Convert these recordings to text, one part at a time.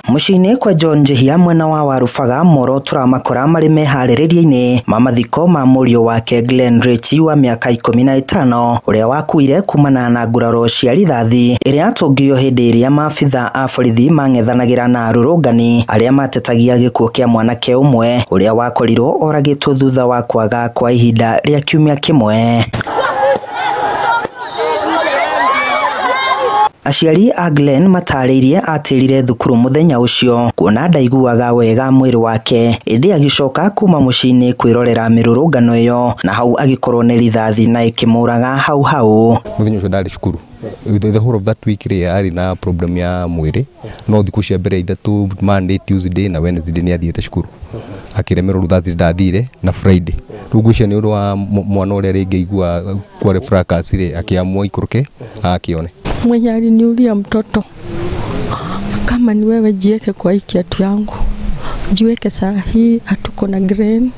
Mũciĩ-inĩ kwa John Njihia mwena wa Warubaga Moro tũramakora marĩ meharĩrĩria-inĩ ma mathiko ma mũriũ wake Glenn Richi wa mĩaka 15 ũrĩa wakuire kumana na nguraro cia rithathi ĩrĩa yatũngirio hĩndĩ ĩrĩa maabitha a borithi mang'ethanagĩra na arũrũngani arĩa matetagia gĩkuũ kĩa mwanake ũmwe ũrĩa wakorirwo oragĩtwo thutha wa kwaga kwa ihinda rĩa kiumia kĩmwe. Aciari a Glenn matarĩirie atĩrire thukuru mũthenya ũcio kuona ndaiguaga wega mwĩrĩ wake ĩndĩ agĩcoka kuma mũciĩ-inĩ kwĩrorera mĩrũrũngano ĩyo na hau agĩkorwo nĩ rithathi na ĩkĩmũraga hau hau. Mũthenya ũcio ndarĩ cukuru the whole of that week rĩ arĩ na problem ya mwĩrĩ no thikũ cia mbere ithatũ Monday, Tuesday na Wednesday nĩ athiĩte cukuru akĩremerwo rĩu Thursday ndathire na Friday rĩu ngwĩciria nĩ ũndũ wa mwana ũrĩa rĩngĩ aigua kwarĩ fracas rĩ akĩamua aikũrũke akĩone. Mwenye aliniulia mtoto kama ni wewe jiweke kwa hii kiatu yangu, jiweke saa hii hatuko na Glenn.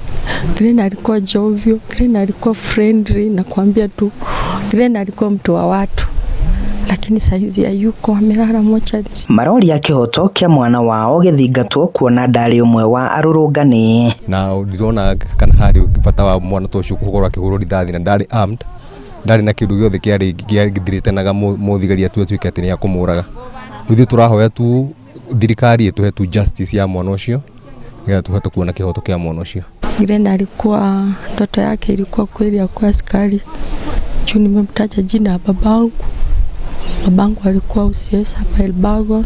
Glenn alikuwa jovial, Glenn alikuwa friendly, na kuambia tu Glenn alikuwa mtu wa watu, lakini saizi hayuko, amelala mochari. Maroria kĩhoto kĩa mwana wao gĩthingatwo kuona ndarĩ ũmwe wa arũrũngani. Na ndirona kana harĩ bata wa mwana ta ũcio gũkorwo akĩhũrwo rithathi na ndarĩ armed, ndarĩ na kĩndũ gĩothe kĩarĩ gĩthirĩte mũthigari atuĩke atĩ nĩ akũmũraga. Rĩu ithuĩ tũrahoya tu thirikari ĩtũhe tu justice ya mwana ũcio nĩgetha tũhote kuona kĩhoto kĩa mwana ũcio. Glenn alikuwa ndoto yake ilikuwa kweli ya kuwa askari. Juu nimemtaja jina ya babangu. Babangu alikuwa UCS hapa Elbagon.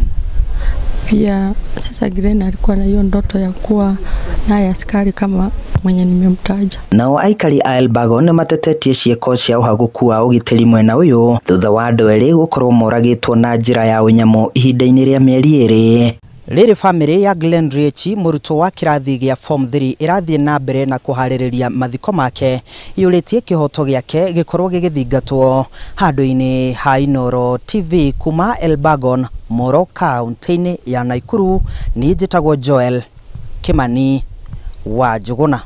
Pia sasa Glenn alikuwa na hiyo ndoto ya kuwa naye askari kama mwenye nimemtaja. Nao aikari a Elbagon nĩmatetetie ciĩko cia ũhagũku wa ũgitĩri mwena ũyũ thutha wa andũ erĩ gũkorwo moragĩtwo na njĩra ya ũnyamũ ihinda-inĩ rĩa mĩeri ĩrĩ. Rĩrĩ bamĩrĩ ya Glenn Richi mũrutwo wa kĩrathi gĩa form 3 ĩrathiĩ na mbere na kũharĩrĩria mathiko make iyũrĩtie kĩhoto gĩake gĩkorwo gĩgĩthingatwo handũ-inĩ ha Inooro TV kuma Elbagon Moro kaunti-inĩ ya Nakuru. Niĩ njĩtagwo Joel Kimani wa Njuguna.